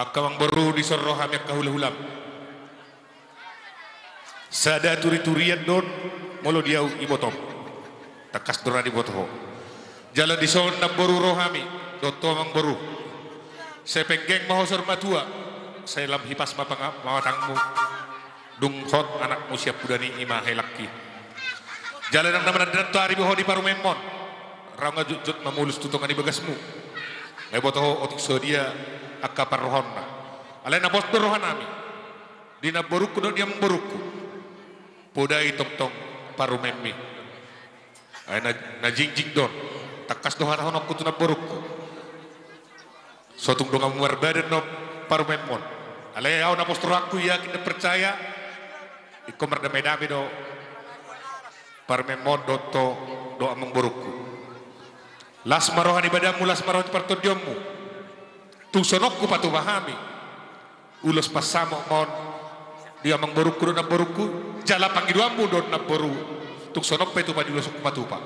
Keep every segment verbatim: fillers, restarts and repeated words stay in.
Angka amangboru, dison ro hami angka hulahulam. Sada turiturian do on molo di ahu ibotom. Tangkas do ra diboto ho. Jala dison namboru ro hami dohot ho amangboru. Sai penggeng ma ho saur matua. Sai lam hipas ma panga-, pamatangmu. Dung hot anakmu siampudan i, i ma helangki. Jala ndang na manandandan tu ari be ho di parumaenmon. Ra nga jotjot mamolus tu tonga ni bagasmu. Nga diboto ho otik so dia angka parrohaonna. Alai na pos do rohanami di namborungku dohot di amangborungku. Poda i tongtong parumaenmi. Ai na, na jingjing do on. Tangkas do hatahononku tu namborungku. So tung donganmu marbadan do parumaenmon. Alai ahu na pos rohangku, yakin dan percaya. Ingkon mardamedame do parumaenmon dohot ho dohot amangborungku. Las ma roha ni badanmu, las ma roha ni partondionmu. Tung songon on hupatupa hami. Ulos pansamot ma on di amangborungku dohot namborungku, jala pangidoanmu dohot namboru. Tung songon on pe tupa di ulosku ma tupa.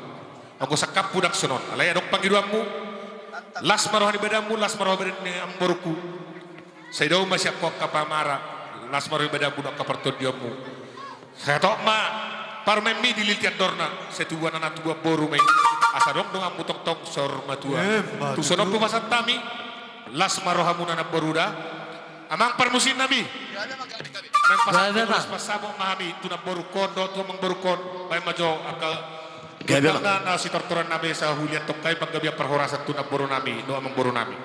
Anggo sangkapku ndang songon on. Alai adong pangidoanmu, las ma roha ni badanmu, las ma roha badan ni amangborungku. Sai dao ma sian ho angka pamaraan, las ma roha ni badanmu dohot angka partondionmu. Sai hatop ma parumaenmi dililiti andorna, sai tubuan anak tubuan boru ma i. Asa adong donganmu tongtong saur matua. Emma tutu. Tung songon on pe pasahat hami, las ma rohamuna namboru da. Amang parmusiknami. Amang pasahat, gabe ma, ulos pansamot ma hami tu namborungkon dohot tu amangborungkon. Baen ma jo angka gabe ma. Gondangna na sitortoran na besa hulian tongkai, panggabean parhorasan tu namborunami dohot amangborunami.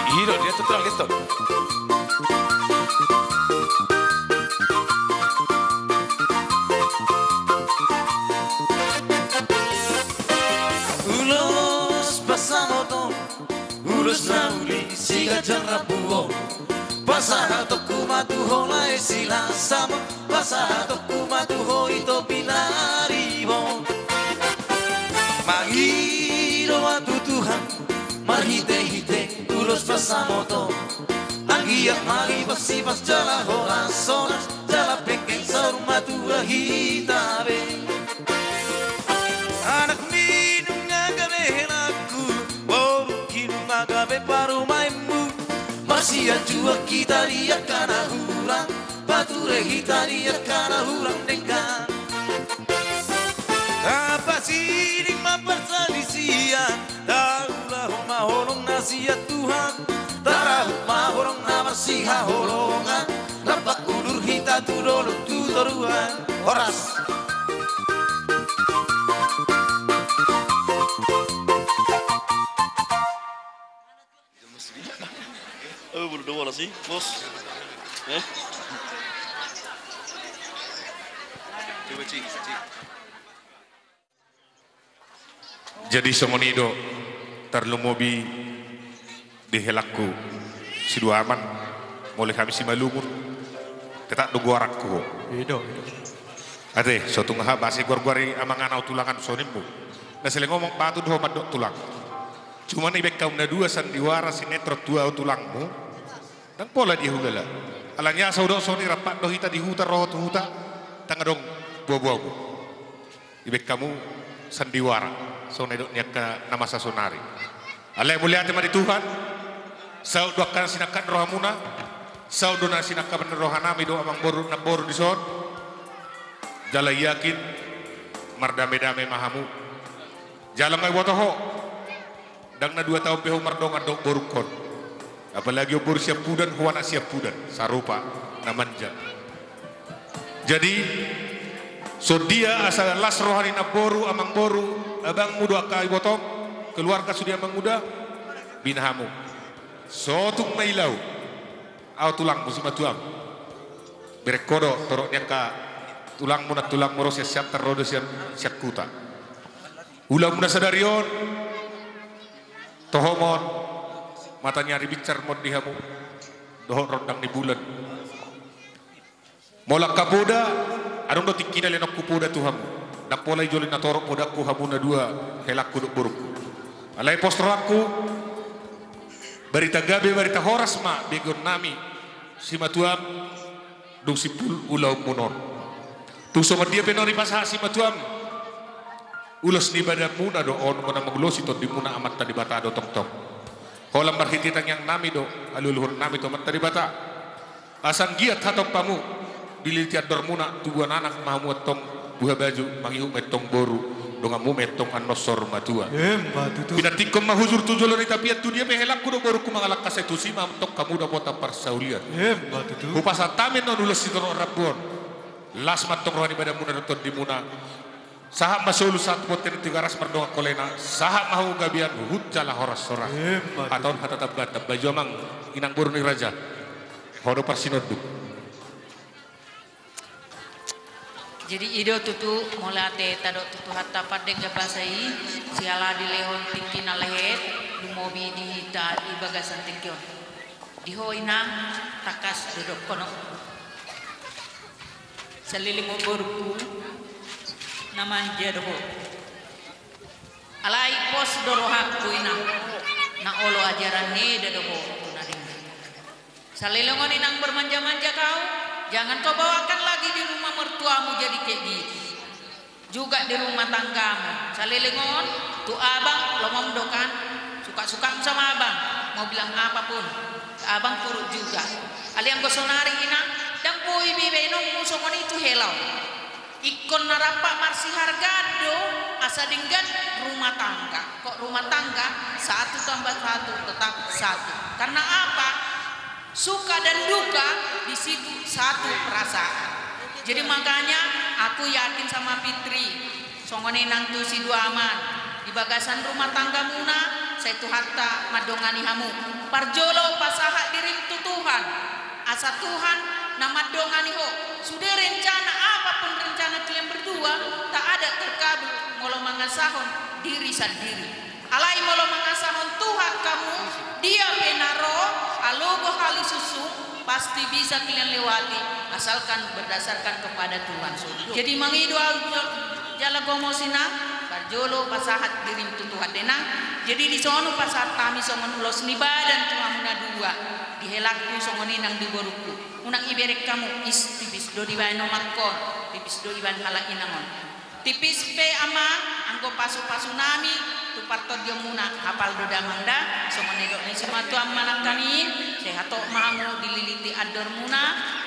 I do, dia tu tulang, dia tu. Ulos pansamot on, ulos na uli siganjang rambu on. Pasahatonku ma tu ho lae si Lasam, pasahatonku ma tu ho ito pinaribot. Mangido ma tu Tuhan marhitehite ulos pansamot on. Anggiat ma lipas-lipas jala horas-horas, jala penggeng saur matua hita be. Anak ni nunga gabe helangku, boru ni nunga gabe parumaenmu. Marsianjuan hita di angka na hurang, pature hita di angka na hurang denggan. Tapasiling ma parsalisian, taulahon ma holong na sian Tuhan. Tarahut ma holong na marsihaholongan, rap udur hita tu dolok tu toruan. Horas. Oh, bulu dua lah sih, bos. Eh? Coba, Ci, Ci. Jadi songon i do, tarlumobi di helangku Siduaman, molo hami Simalungun, tetap do goaranku ho. I do, i do. Ate, so tung aha, boasa i goar-goar i amangan ahu tulangan songon i mu. Na seleng ngomong patu do ho mandok tulang. Cuma i baen hamu na dua sandiwara sinetron tu ahu tulangmu. Ndang pola dia hulala. Alani asa hudok songon i, rampak do hita di huta, ro ho tu huta, ndang adong boaboamu. Dibaen hamu sandiwara songon na nidok ni angka na masa sonari. Alai mauliate ma di Tuhan. Saut do angka na sinangkap ni rohamuna. Saut do na sinangkap ni rohanami dohot amangboru namboru dison. Jala yakin mardamedame ma hamu. Jala nga huboto ho, ndang na dua taon be ho mardongan dohot borungkon. Apalagi on boru siampudan, ho anak siampudan, sarupa na manja. Jadi songon dia asa las roha ni namboru, amangboru, abangmu dohot angka ibotom, keluarga sude amangmu da, bina hamu. So tung ma i laho, ahu tulangmu, simatuam. Bereng ho do torop ni angka tulangmu, nantulangmu ro sian Siantar, ro do sian, sian huta. Ulaonmuna sadari on, toho ma on, mata ni ari binsar ma on di hamu, dohot rondang ni bulan. Molo angka poda, adong do tingkina lehononku poda tu hamu. Ndang pola i jolo na torop podangku hamu na dua helangku dohot borungku. Alai pos rohangku, barita gabe, barita horas ma begeonnami, simatuam, dung simpul ulaonmuna on. Tung songon dia pe nuaeng dipasahat simatuam Ulos ni badanmuna do on, muna mangulosi tondimuna Amanta Debata do tongtong. Holan marhite tangiangnami do, alualuhonnami tu Amanta Debata. Asa anggiat hatompamu, dililiti andormuna, tubuan anak ma hamu antong, buha baju, mangihut ma antong boru, donganmu ma antong annon saur matua. Emma tutu. Pinantikhon ma hujur tu jolo ni tapian, tu dia pe helangku dohot borungku mangalangka, sai tusi ma antong hamu dapotan parsaulian. Emma tutu. Hupasahat hami annon ulos sitorop rambu on. Las ma antong roha ni badanmuna dohot tondimuna. Sahat ma solu, sahat tu bontean Tigaras mardongan holena, sahat ma hamu gabean, huhut jala horas-horas. Emma tutu. Hata on hata Tambatambajo, amang inang boru ni raja. Ho do parsinonduk. Jadi i do tutu, mauliate tadok tu Tuhanta pardenggan basa i, siala dilehon tingki na lehet, lumobi di hita di bagasan tingki on. Di ho inang, tangkas do dohonon. Saleleng on borungku, na manja do ho. Alai pos do rohangku inang, na olo ajaran ni eda do ho tu na denggan. Saleleng on inang bermanja-manja kau, jangan kau bawakan lagi di rumah mertuamu jadi kayak gitu. Juga di rumah tanggamu. Saleleng on, tu abang, lomo do kan. Suka-sukamu sama abang. Mau bilang apapun. Abang turut juga. Alai anggo sonari inang, ndang boi be baenonmu songon i tu hela on. Ingkon na rap marsihargaan do, asa denggan rumah tangga. Kok rumah tangga, satu tambah satu tetap satu. Karena apa? Suka dan duka di situ satu perasaan. Jadi makanya aku yakin sama Fitri, songon i nang tu si Duaman, di bagasan rumah tanggamuna, sai Tuhanta mandongani hamu. Parjolo pasahat dirim tu Tuhan, asa Tuhan na mandongani ho. Sude rencana, apapun rencana kalian berdua, tak ada terkabul molo mangasahon diri sandiri. Alai molo mangasahon Tuhan hamu, dia pe na ro, alogo halususu, pasti bisa kalian lewati, asalkan berdasarkan kepada Tuhan. Jadi mangido au jo-, jala gomos inang, parjolo pasahat dirim tu Tuhan de nang. Jadi dison hupasahat hami songon ulos ni badan tu hamu na dua, di helangku songon i nang di borungku. Unang iberek hamu, is tipis do dibaen omakkon, tipis do dibaen halak inang on. Tipis pe amang, anggo pasupasu nami tu partondionmuna, hapal do damang da, songon nidok ni simatua manang hami, sai hatop ma hamu dililiti andormuna,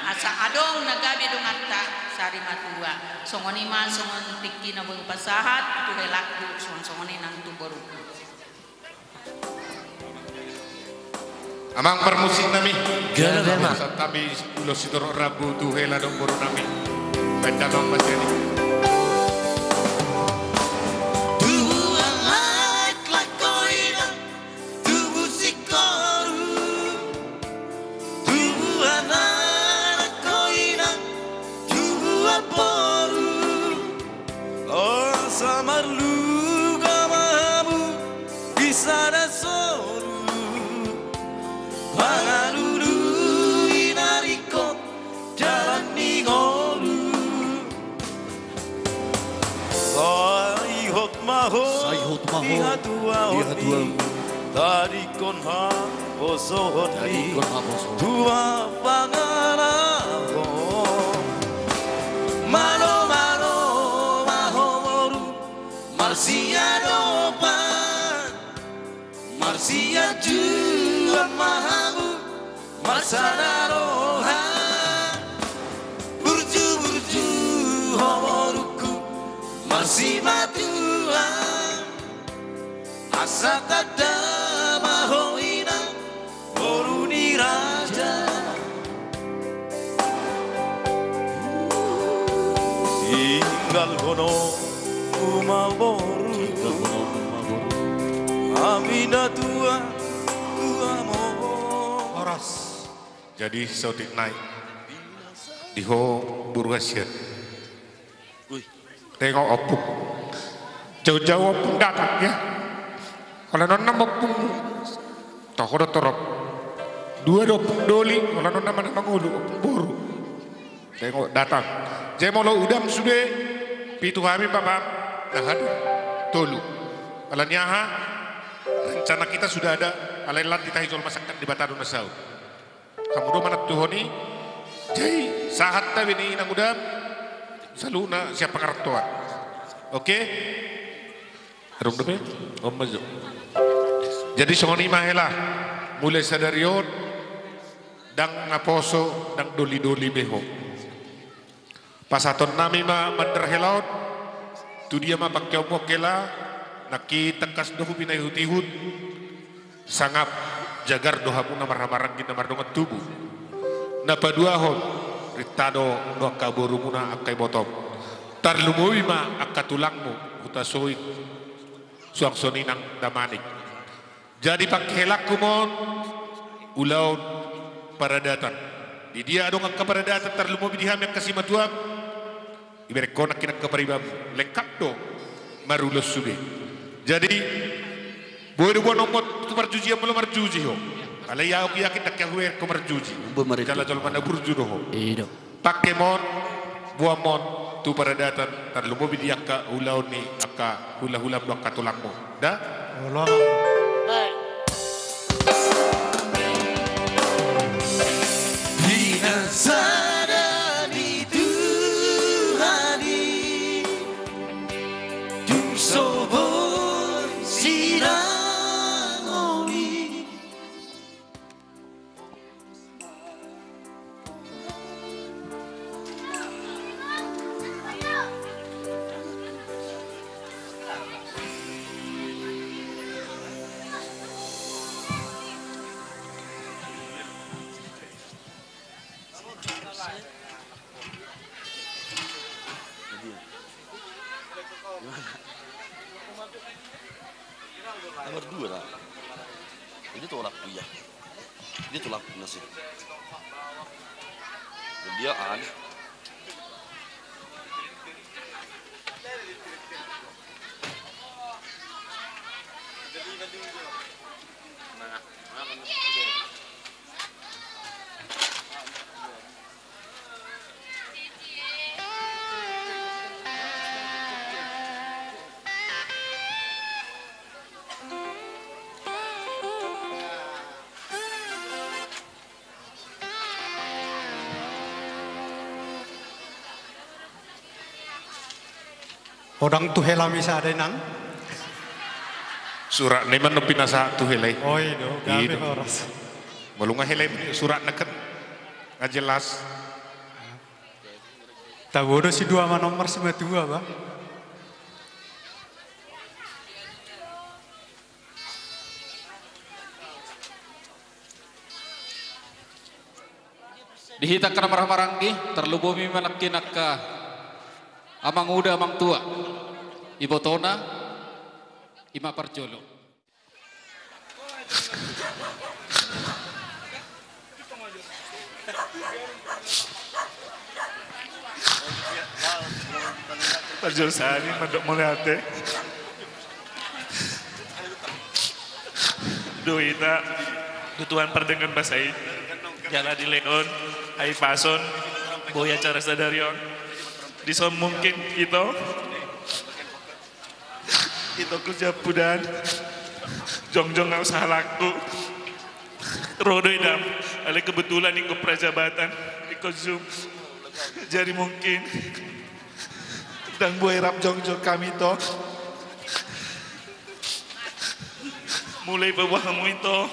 asa adong na gabe donganta sari matua. Songon i ma songon tingki na boi hupasahat tu helangku, songon, songon i nang tu borungku. Amang parmusik nami. Gabe ma. Sahat hami ulos sitorop rambu tu hela dohot boru nami. Baen damang ma sian i. Tubuan laklak ho inang, tubu singkoru. Tubuan anak ho inang, tubuan boru. Asa marluga ma hamu di sada soru, mangalului na ringkot dalan ni ngolu. Sai hot ma ho, sai hot ma ho di hatuaon, di hatuaon i. Tadingkon haposoon i, tadingkon haposoon i. Tua pangarahon. Malo, malo ma ho boru, marsiadopan, marsiajuan ma hamu, marsada roha. Burju, burju ho borungku, marsimatuan. Asa tanda ma ho inang, boru ni raja. Tinggalhononmu ma boru, tinggalhononmu ma boru, hami na tua, tua ma ho. Horas. Jadi saotik nai di ho boru hasian. Tengok ompung. Jauh-jauh ompung datang ya. Holan on nama ompung. Toho do torop. Dua do ompung doli, holan on nama na mangolu, ompung boru. Tengok datang. Jadi molo udam sude, pitu hami bapam na hadir. Tolu. Alani aha? Rencana kita sudah ada, alai lanti tahi jolma sangkan Debata do na saut. Hamu do manantuhon i, jadi sahat tabe ni inang udam, saluhutna siap pangarantoan. Oke? Adong dope? On ma jo. Jadi songon i ma hela, mulai sadari on, ndang naposo, ndang doli-doli be ho. Pasahatonnami ma mandar hela on, tu dia ma pangkeonmuna hela, nangkin tangkas do hupaihut-ihut, sangap jagar do hamuna marhahamaranggi na mardongan tubu. Na paduahon, rinta do, do angka borumuna angka ibotom. Tarlumobi ma angka tulangmu, hutasoit, suang songon i nang damanik. Jadi pangkehelangku ma on, ulaon paradatan. Di dia adong angka paradatan tarlumobi di hami angka simatuam. Iberengkon nangkin angka paribanmu, lengkap do marulos sude. Jadi, boi do boanonmu tu parjujian molo marjuji ho. Alai au yakin ndang hubereng ho marjuji. Jala jolma na burju do ho. Pangke ma on, boan ma on tu paradatan, tarlumobi di angka ulaon ni angka hula-hulam dohot angka tulangmu. Da? Olo. Di na sada ni Tuhan i, tung so boi sinangoni. Nomor dua lah. Ini tolak dia. Dia tulang nasi. Dia an. Godang tu hela mi sada inang. Suratna i ma na pinasahat tu hela i. Oi do, gabe horas. Molo nunga hela i suratna kan nunga jelas. Tabo do si dua ma nomor si matua ba. Di hita angka na marhahamaranggi, tarlumobi ma nangkin angka amang uda amang tua, ibotona, i ma parjolo. Parjolo sahali mandok mauliate. Do hita, do Tuhan pardenggan basa i. Jala dilehon hahipason, boi acara sadari on. Dison mungkin ito. Ito ku jampudan. Jongjong au sahalakku. Ro do i dam. Alai kebetulan ingkon prajabatan. Ingkon Zoom. Jadi mungkin. Ndang boi rap jongjong hami ito. Molo dipaboa hamu ito.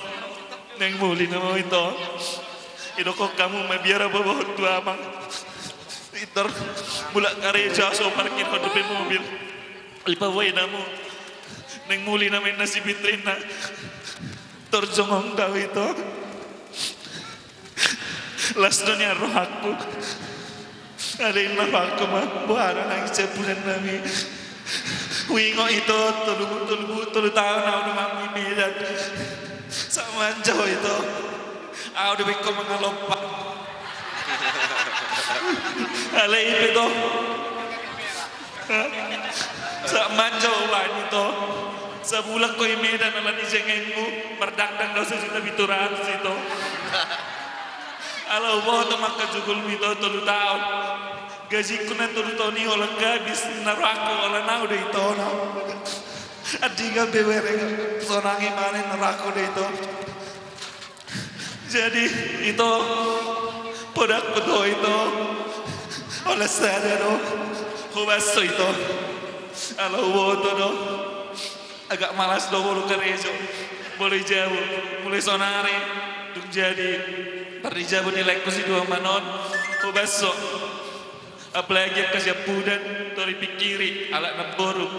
Naeng muli nama ito. Didok hamu mabiar au paboahon tu amang. Ito mulak karejo so parkirhon dope mobil. Dipaboa nama. Naeng muli nama inna si Fitri inna. Tor jongjong do au ito. Las do nian rohangku. Alai inna rohangku ma boha do nangis jampudan nami. Huingot ito tolu, tolu, tolu taon au do hamu i Medan. Sahat manjou ito. Au do ingkon mangalompa. Alai i pe ito. Sahat manjou baen ito. Sabulan ho i Medan ala ni jengengmu, mardangdang do sajuta pitu ratus ito. Ala huboto ma angka jugulmu ito tolu taon. Gajingku na tolu taon i holan habis, inna rohangku holan au do ito na. Andigan bebereng sonang i manang inna rohangku do ito. Jadi ito, podangku do ito. Holan sada do. Hubaso ito. Ala huboto do. Agak malas do molo karejo. Mulai jabu, mulai sonari, dung jadi parjabu ni laengku si Duaman on, hubaso. Apalagi angka siampudan, tori pikiri, ala namboru.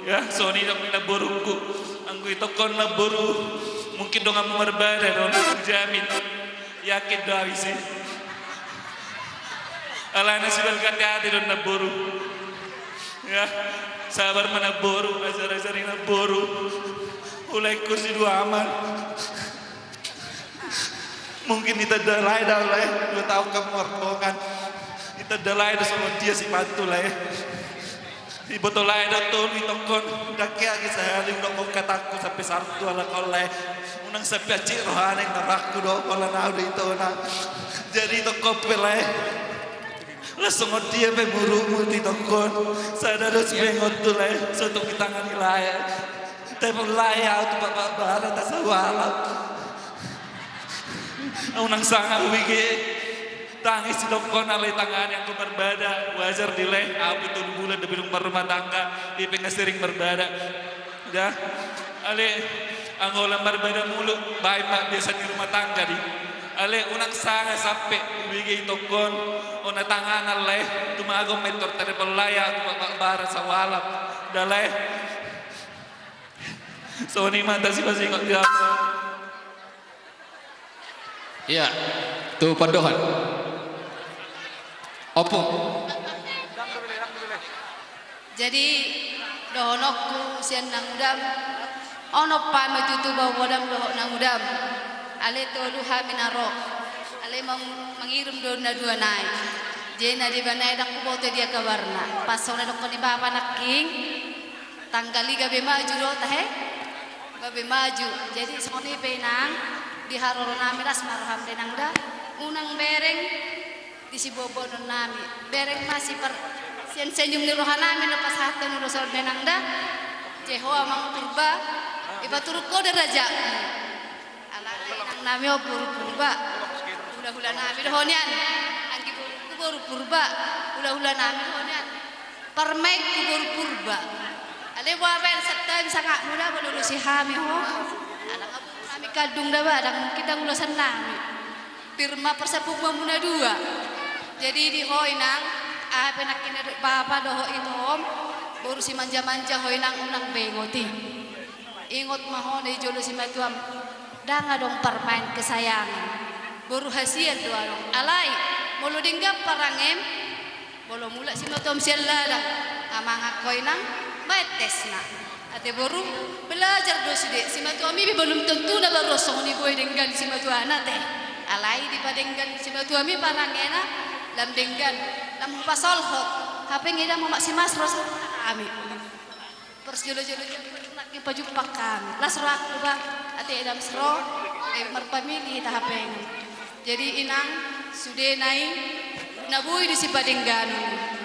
Ya, songon i do namborungku. Anggo itongkon namboru, mungkin donganmu marbada do, hujamin. Yakin do au i si. Alana sibalga ate-ate do namboru. Ya, sabar ma namboru, ajar-ajari namboru. Ulaengku si Duaman. Mungkin ditanda lae do lae, dua taon hamu mardongan. Ditanda lae do songon dia sipantu lae. Diboto lae do tolu itongkon, ndang hea age sahali undok hatangku sampe sartu ala on lae. Unang sampe ancit rohana, inna rohangku do holan au do itona. Jadi itongkon pe lae, las songon dia pe murumur itongkon. Sada do sibengot tu lae, sotung ditangani lae. Tepung lae au tu Bapak Bara tasawalam. Unang sanga hubege. Tangis itongkon alai tangani anggo marbada, wajar di lae, au pe tolu bulan dope dung marrumah tangga, i pe nga sering marbada. Ya. Ale, anggo holan marbada mulu, baen ma biasa ni rumah tangga di. Ale, unang sanga sampe hubege itongkon, ona tanganan lae, tumagon ma intor tepung lae au tu Bapak Bara sawalam. Da lae. Songon i ma tasipasingot di au. Ia, tu pandohan. Ompung. Jadi, dohononku sian nangudam, onom hami tutu baoa-baoam dohot nangudam. Ale tolu hami na ro. Ale mang-, mangirim do na dua nai. Jadi na deba nai ndang huboto dia kabarna. Pas songon na didokkon ni bapa nangkin. Tanggal i gabe maju do tahe. Gabe maju. Jadi songon i pe inang, di haroro nami las ma roham da inang da. Unang bereng di siboaboaon nami. Bereng ma sipar-, sian senyum ni roha nami na pasahathon ulos on da inang da. Jehowa Amang Purba, ipaturuk ho da rajam. Alana inang nami on boru Purba. Hulahula nami do ho nian. Anggi borungku boru Purba. Hulahula nami do ho nian. Parmaenku boru Purba. Ale boa baen santabi sangapmu da, molo ulosi hami ho. Ala nga boru nami kandung da ba, ndang mungkin ndang ulosan nami. Pir ma parsambungmuna dua. Jadi di ho inang, aha pe nangkin na didok bapa dohot ito on, boru simanjamanja ho inang, unang bengot i. Ingot ma ho na di jolo simatuam, ndang adong parmaen kesayangan. Boru hasian do adong. Alai, molo denggan parangem, molo mulak simatuam sian ladang, nga mangan ho inang, baen tesna. Ate boru, belajar do sude, simatuam i pe balum tontu na baru songon i boi denggan simatuana te. Alai dipadenggan simatuam i parangena, lam denggan, lam hupasolhot, hape nga ida ma maksimas ro sa hami. Parsijolo-jolo nangkin pajumpang hami. Las rohangku ba, ate dam sro, eh, marpamili hita hapeng. Jadi inang, sudena i, na boi do sipadengganon.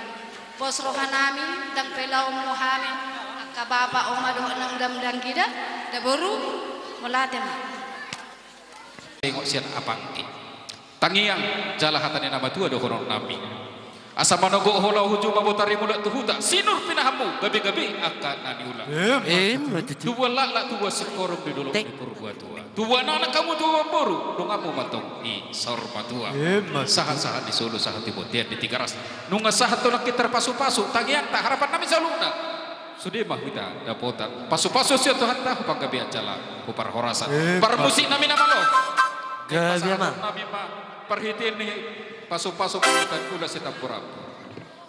Pos roha nami, ndang pelaonmu hami, angka bapa, oma dohot nangudam dang hida, da boru, mauliate ma. Ingot sian apangki. Tangiang jala hata ni na matua dohonon nami. Asa manogot ho laho ujung ma botari mulak tu huta, sinur pinahanmu, gabe-gabe angka na niula. Emma tutu. Tubuan laklak, tubuan singkoru di dolok ni Purbatua. Tubuan anak hamu, tubuan boru, donganmu ma tong i saur matua. Emma tutu. Sahat-sahat ni solu, sahat ni bontean di Tigaras. Nunga sahat tu nangkin tarpasu-pasu, tangiangta, harapan nami saluhutna. Sude ma hita dapotan pasu-pasu sian Tuhanta, hupanggabean jala huparhorasan. Eh, parmusik nami na malo. Gabe ma. Nami ma, parhitean ni pasu-pasu ma hita gula sitamboran.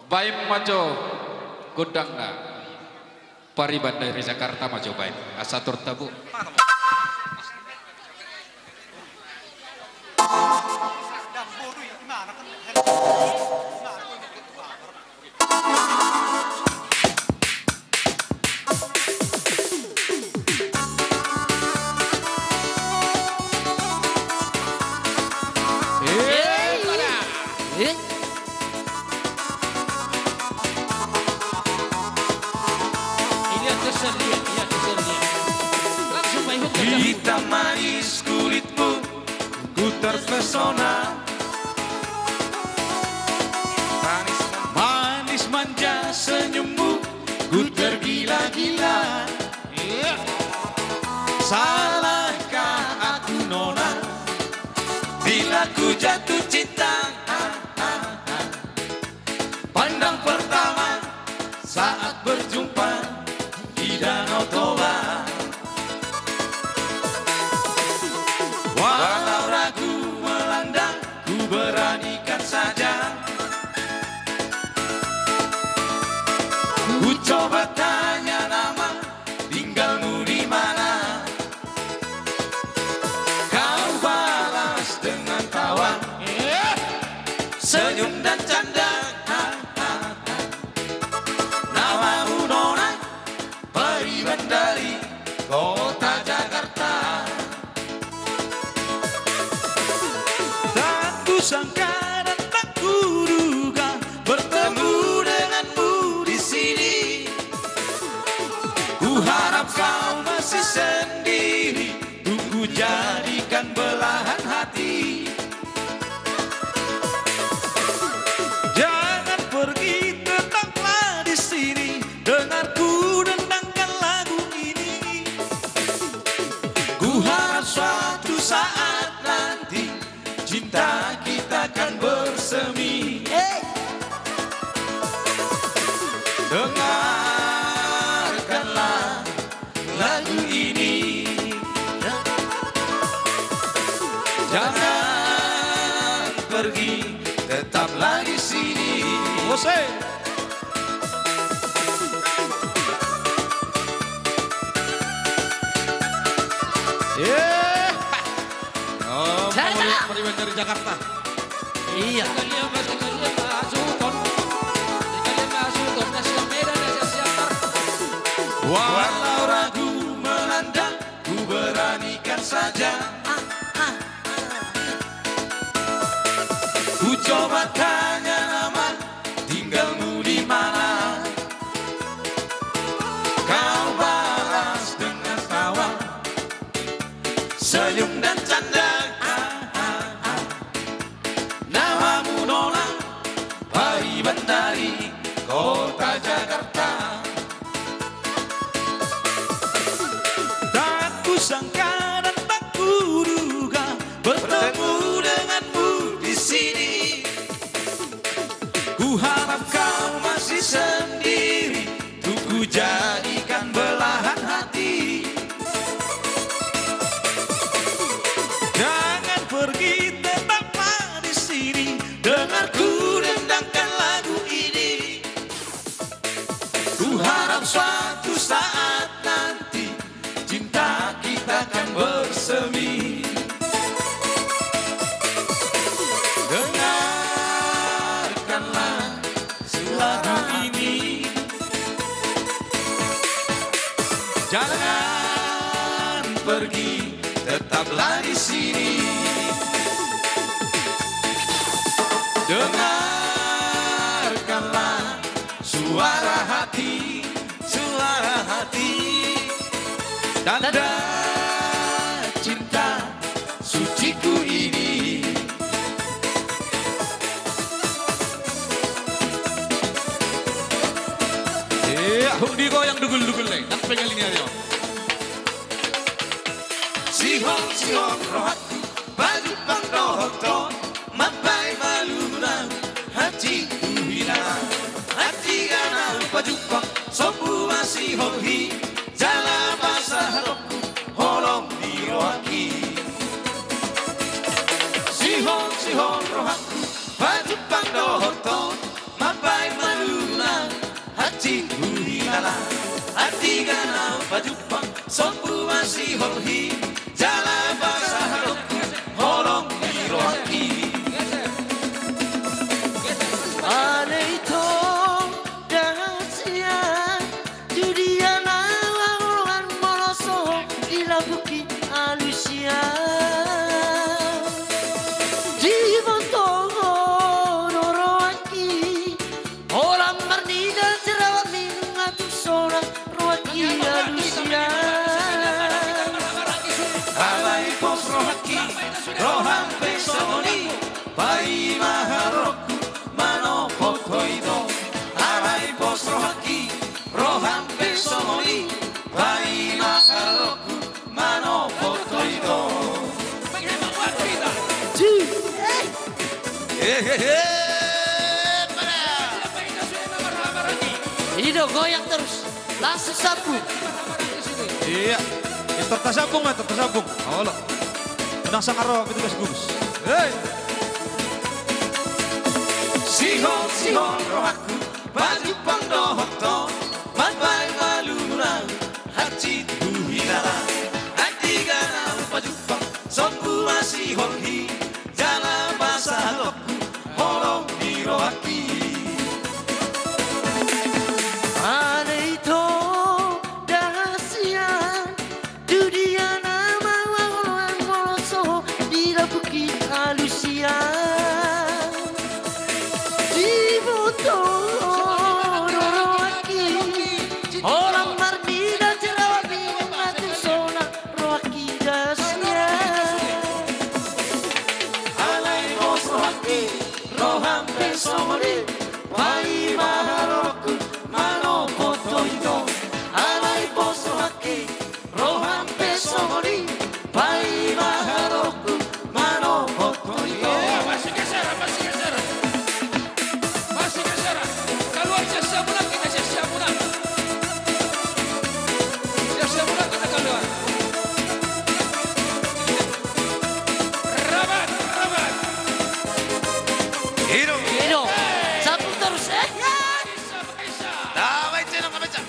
Baen ma jo gondangna. Pariban dari Jakarta ma jo baen. Asa tor tabo. Hita manis kulitmu, ku terpesona. Manis, manis manja senyummu, ku tergila-gila. Salahkah aku nona bila ku jatuh cinta? Pandang pertama saat berjumpa di Danau Toba. Walau ragu melanda, ku beranikan saja. Ku coba tanya nama, tinggalmu di mana? Kau balas dengan tawa, senyum dan canda. Namamu nona, Pari Bandari, kota Jakarta. Tak kusangka dan tak kuduga bertemu denganmu di sini. Ku harap kau masih sendiri, untuk ku jadikan belahan hati. Jangan pergi, tetaplah di sini, dengar ku dendangkan lagu ini. Ku harap suatu saat nanti cinta kita kan bersemi. Dengarkanlah lagu ini. Jangan pergi, tetaplah di sini. Ose. Eh. Oh, Jakarta. Pari Bandari, Jakarta. Iya. Walau ragu melanda, ku beranikan saja. Ku coba tanya nama, tinggalmu di mana? Kau balas dengan tawa, senyum dan canda. Namamu nona, Pari Bandari, kota Jakarta. Tak kusangka dan tak kuduga bertemu denganmu di sini. Ku harap kau masih sendiri, untuk ku jadikan belahan hati. Jangan pergi, tetaplah di sini, dengar ku dendangkan lagu ini. Ku harap suatu saat nanti cinta kita kan bersemi. Dengarkanlah lagu ini. Jangan pergi, tetaplah di sini. Dengarkanlah suara hati, suara hati. Tanda cinta suciku ini. Eh, huk digoyang dugul-dugul le, nang pengen ini ayo. Sihol, sihol rohangku, pajumpang dohot ho, mambahen maluna, hansit huhilala. Hansit ganal pajumpang, sombu ma sihol i, jala pasahatonku holong ni rohangki. Sihol, sihol rohangku, pajumpang dohot ho, mambahen maluna, hansit huhilala. Hansit ganal pajumpang, sombu ma sihol i, jala pasahatonku holong ni rohangki. Ale ito, dang sian, tu dia na laho molo so dilangkuki alusia. Diboto ho do rohangki, holan marnida jerawatmi nunga tung sonang rohangki alusia. Alai pos rohangki, roham pe songon i, paima haroroku manopot ho ito. Alai pos rohangki, roham pe songon i, paima haroroku manopot Hehehe. I do, goyang terus. Langsung sambung. Iya. Terus sambung ma, terus sambung. Olo. Unang sanga ro, itu gas gumus. Hei. Sihol, sihol rohangku, pajumpang dohot ho, mambahen malulu na hansit huhilala. Ai tinggal na pajumpang, sombu masiholhi, jala pasahatku holong ni rohangki. Alai ito da hasian, tu dia nama mangoloan moloso di lambungki alusian. Diboto rohangki, holan marnida jerawat ni matu sona rohangki da sian. Alai pos rohangki, roham pe songon i, paima haroroku manopot ho ito. Alai pos rohangki, roham pe songon i, paima haroroku manopot ho ito. Iya, masih geser, masih geser. Masih geser. Keluar siap-siap muna, kita siap-siap muna. Siap-siap muna, kita keluar. Rabat, rabat. I do. I do. Sambung terus, eh. Damai cenang, damai cenang.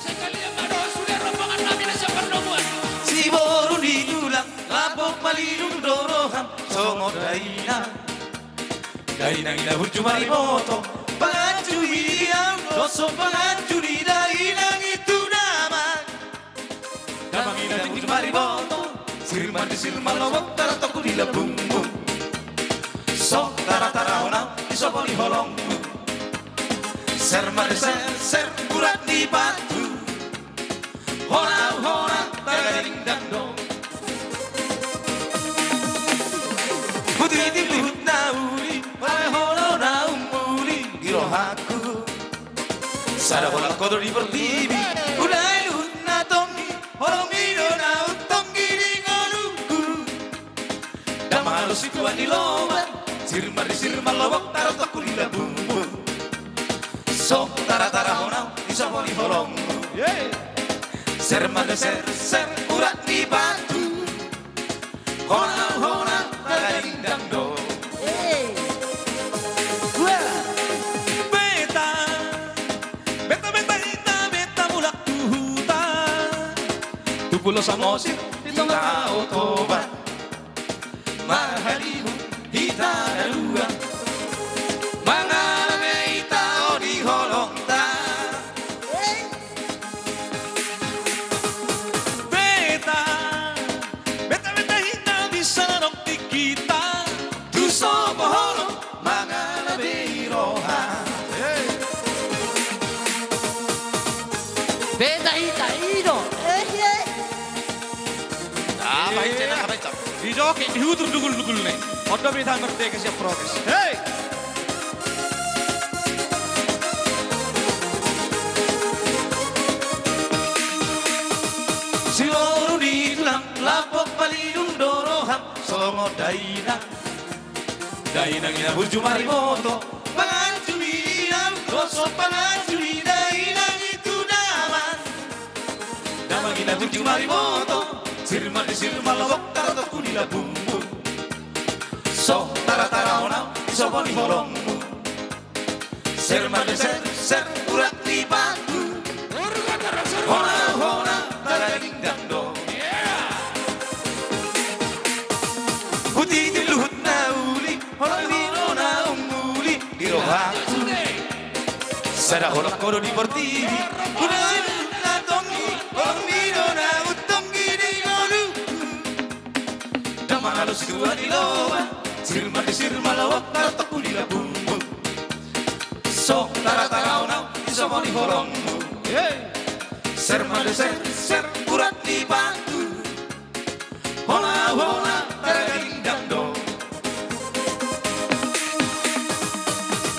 Sekalian ma dohot sude rombongan nami na sian pardomuan. Siboru ni tulang, lambok malinu do roham songon dainang. Dainang i na burju mariboto, panganju i ahu, dohot panganju ni dainang i tu damang. Damang i na burju mariboto, sirman di sirman lobok, tarotokku di lambungmu. So taratara hona, di sopo ni holongmu. Ser ma de ser, ser, urat ni batu. Hona, hona, tagadingdang do. Putiti luhut na uli, pala hona na umuli di rohangku. Sada holan ho do di portibi, unang luhut na tonggi, holongmi do na umtonggi di ngolungku. Damang alusi tua ni loban, sirman di sirman lobok, tarotokku di lambungmu. So taratara hona, di sopo ni holongmu. Ser ma de ser, ser, urat ni batu. Hona, hona, tagadingdang do. Beta, beta, beta hita, beta mulak tu huta. Tu Pulo Samosir, di tonga Tao Toba. Marhalimu hita na dua, mangalame hita on di holongta. Beta, beta, beta hita bisa na dong tingkita. Tu sopo holong mangalame i roha. Beta hita i do. Eh, eh. Apa i cina, apa i cina? Di joki, di hutur dugul-dugul ne. Ondo beta merdeka siap protes. Hei! Siboru ni tulang, lambok malinu do roham songon dainang. Dainang i na burju mariboto, panganju ni inang, dohot panganju ni dainang i tu damang. Damang i na burju mariboto, sirman di sirman lobok, tarotokku di lambungmu. So taratara hona, di sopo ni holongmu. Ser ma de ser, ser, urat ni batu. Hona, hona, tagadingdang do. Putiti luhut na uli, holongmi do na umuli di rohangku. Sada holan ho do di portibi, unang luhut na tonggi, holongmi do na umtonggi di ngolungku. Damang alusi tua ni loban, sirman di sirman lobok, tarotokku di lambungmu. So taratara hona, di sopo ni holongmu. Ser ma de ser, ser, urat ni batu. Hona, hona, tagadingdang do.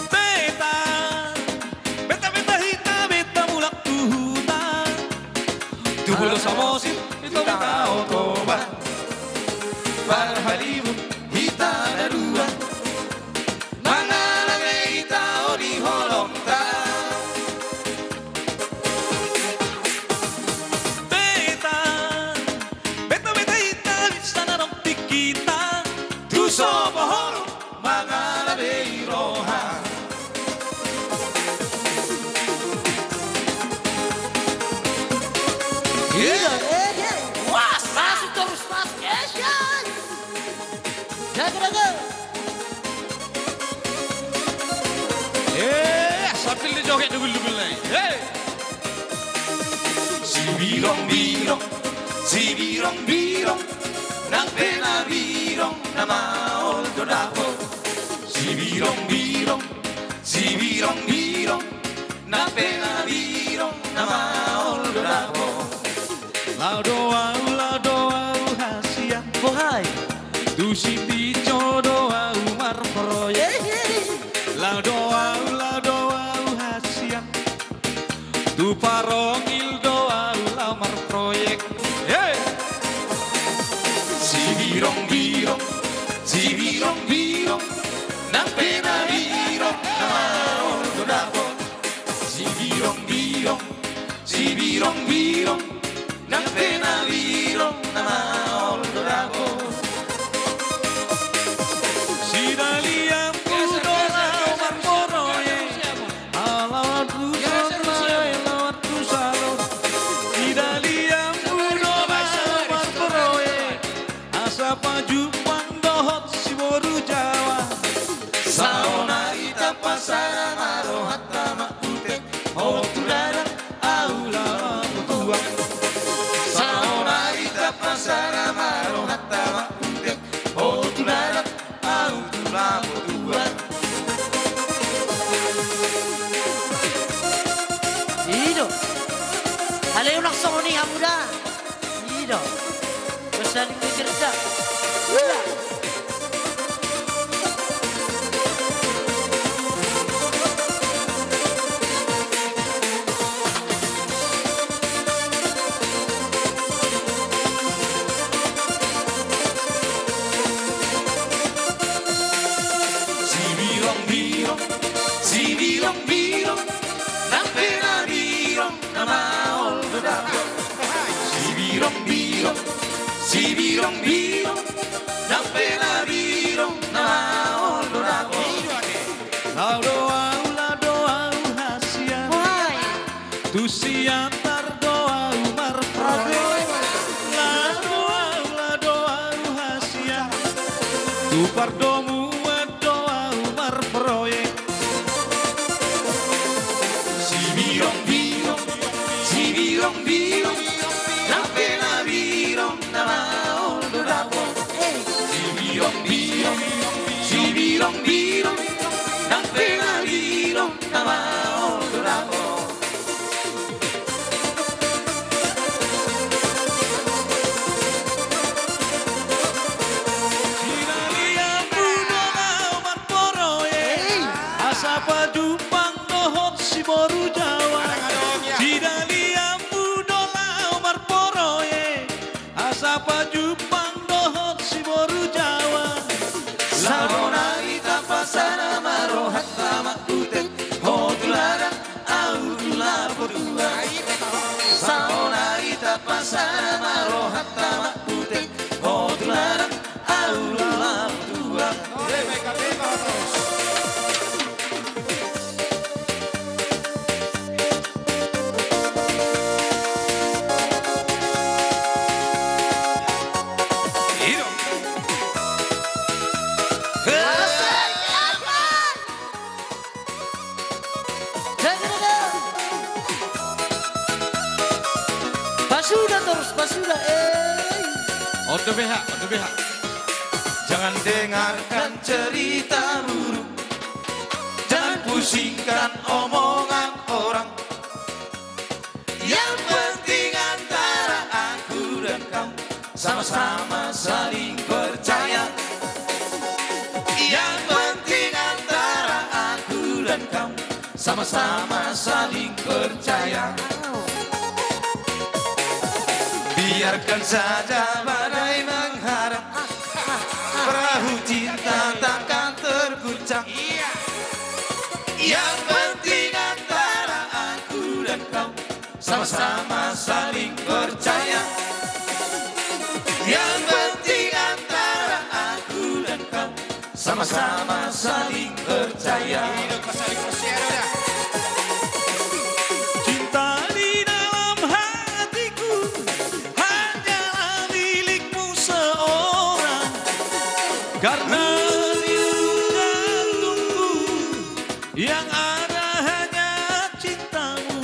Beta, beta, beta hita, beta mulak tu huta. Tu Pulo Samosir, di tonga Tao Toba. Marhalimu hita na dua, Birong-birong, si birong-birong, nang pe na birong na maol do dapot. Si birong-birong, si birong-birong, nang pe na birong na maol do dapot. Laho do ahu, laho do ahu hasian. Bohai. Tu Sitinjak do ahu marproyek. Laho do ahu, laho do ahu hasian. Tu Parongil do ahu laho marproyek. Hei! Si birong-birong, si birong-birong, nang pe na birong na maol do dapot. Si birong-birong, si birong-birong, nang pe na birong na maol do dapot. Si Dalian Budo laho marproyek. Ala tu son lae laho tu salon. Si Dalian Budo laho marproyek. Asa pajumpang dohot si boru Jawa. Saonari tapasada ma rohanta ma utek, ho tu ladang ahu laho tuak. Saonari tapasada ma rohanta ma utek, ho tu ladang ahu laho tuak. I do. Alai unang songon i hamu da. I do. Saling bekerja. Ulah. Si birong-birong, si birong-birong, nang pe na birong na maol do dapot. Si birong-birong, si birong-birong, nang pe na birong na maol do dapot. Laho do ahu, laho do ahu hasian. Wahai. Tu Siantar do ahu marproyek. Laho do ahu, laho do ahu hasian. Tu Pardomuan do ahu marproyek. Si birong-birong, si birong-birong, nang pe na birong na maol do dapot. Si birong-birong, si birong-birong, nang pe na birong na maol do dapot. Si Dalian Budo laho marproyek. Asa pajumpang dohot si boru Jawa. Si Dalian Budo laho marproyek. Asa pajumpang dohot si boru Jawa. Saonari tapasada ma rohanta ma utek, ho tu ladang ahu laho tuak. Saonari tapasada ma rohanta ma utek, ho tu ladang ahu laho tuak. Pasuda torus, pasuda, eh. On the B H, on the B H. Jangan dengarkan cerita buruk. Jangan pusingkan omongan orang. Yang penting antara aku dan kau sama-sama saling percaya. Yang penting antara aku dan kau sama-sama saling percaya. Biarkan saja badai mengharang, perahu cinta takkan terguncang. Yang penting antara aku dan kau sama-sama saling percaya. Yang penting antara aku dan kau sama-sama saling percaya. Cinta di dalam hatiku hanyalah milikmu seorang. Karena di ujung jantungku yang ada hanya cintamu.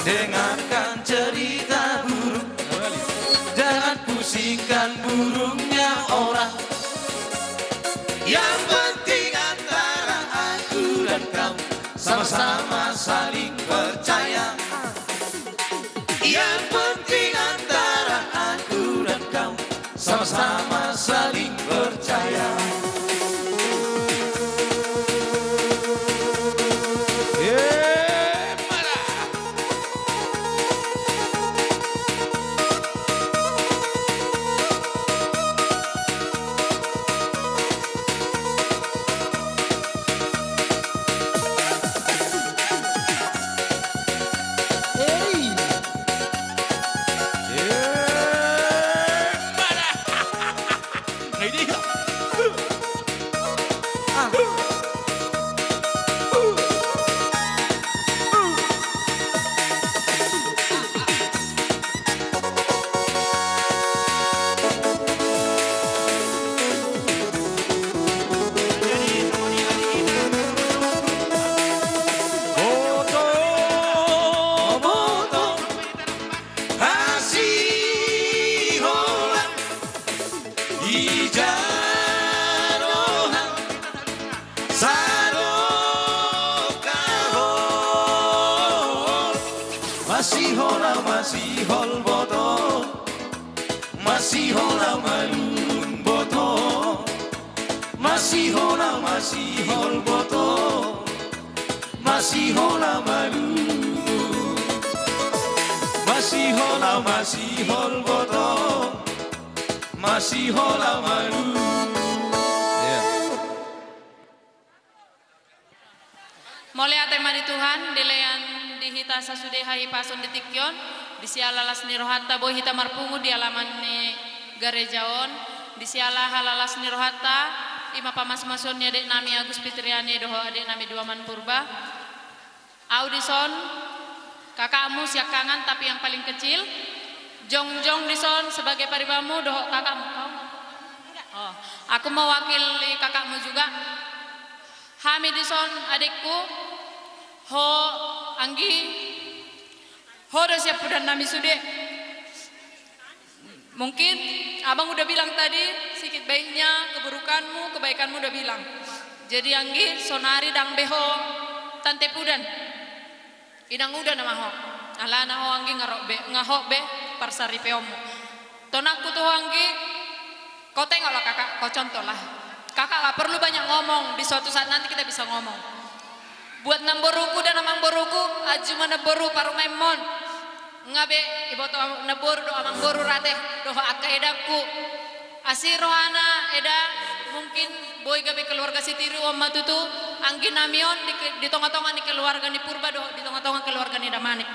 Dengarkan cerita burung, jangan pusingkan burungnya orang. Yang penting antara aku dan kau sama-sama saling percaya. Yang penting antara aku dan kau sama-sama saling percaya. Boto, boto, hasiholan, ija roha, sadokahon. Masihola masihol boto, masihola malum boto, masihola masihol boto, masihola malum, masihola masihol boto, masihola malum. Mauliate ma di Tuhan, dilean di hita sasude hahipason di tingki on, di siala las ni rohanta boi hita marpungu di alaman ni gareja on, di siala halalas ni rohanta, i ma pamasumasuon ni adek nami Agus Fitriani dohot adek nami Duaman Purba. Au dison, kakakmu siangkangan tapi yang paling kecil, jongjong dison sebagai paribanmu dohot kakakmu. Oh, aku mewakili kakakmu juga. Hami dison adekku, ho, anggi, ho do siampudan nami sude. Mungkin abang udah bilang tadi, sedikit baiknya, keburukanmu, kebaikanmu udah bilang. Jadi anggi, sonari ndang be ho tante pudan. Inang udan nama ho. Alana ho anggi nga hot be, nga hot be parsaripeonmu. Tonangku tu ho anggi, kau tengoklah kakak, kau contohlah. Kakak gak perlu banyak ngomong, di suatu saat nanti kita bisa ngomong. Buat namboruku dan amangboruku, aju ma namboru parumaenmon. Nga be iboto namboru dohot amangboru rate dohot angka edangku. Asi rohana eda, mungkin boi gabe keluarga sitiruon ma tutu anggi nami on di, di tongatonga ni keluarga ni Purba dohot di tongatonga keluarga ni Damanik.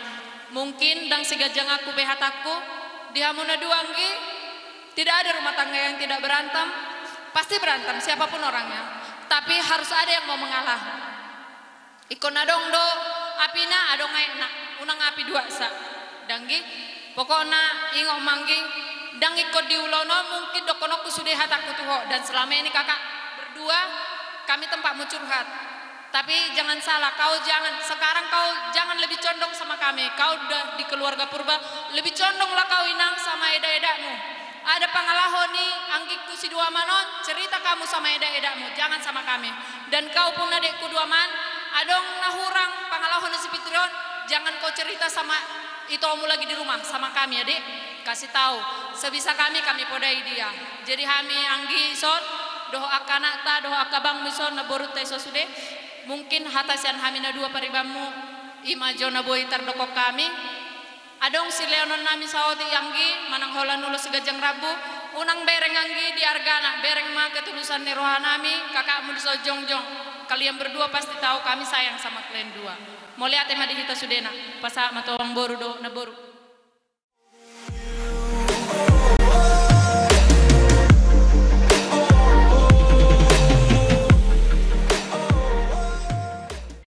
Mungkin ndang siganjanganku be hatangku di hamu na dua anggi, tidak ada rumah tangga yang tidak berantem, pasti berantem siapapun orangnya. Tapi harus ada yang mau mengalah. Ingkon adong do apina, adong aekna, unang api duaksa. Danggi, pokokna ingot ma anggi, ndang ingkon di ulaon on mungkin dohononku sude hatangku tu ho, dan selama ini kakak berdua, kami tempatmu curhat. Tapi jangan salah, kau jangan, sekarang kau jangan lebih condong sama kami. Kau udah di keluarga Purba, lebih condonglah kau inang sama eda-edakmu. Ada pangalaho ni anggingku si Duaman on, cerita kamu sama eda-edakmu, jangan sama kami. Dan kau pun adekku Duaman, adong na hurang pangalaho ni si Fitri on, jangan kau cerita sama itomu lagi di rumah, sama kami ya dek. Kasih tahu, sebisa kami, kami podai dia. Jadi hami anggi ison, dohot angka anakta, dohot angka abangmu ison, namborunta ison sude. Mungkin hata sian hami na dua paribanmu, i ma jo na boi tardok hami. Adong silehononnami saotik anggi, manang holan ulos siganjang rambu, unang bereng anggi di argana, bereng ma ketulusan ni rohanami, kakakmu dison jongjong. Kalian berdua pasti tahu kami sayang sama kalian dua. Mauliate ma di hita sudena, pasahat ma tu amangboru dohot namboru.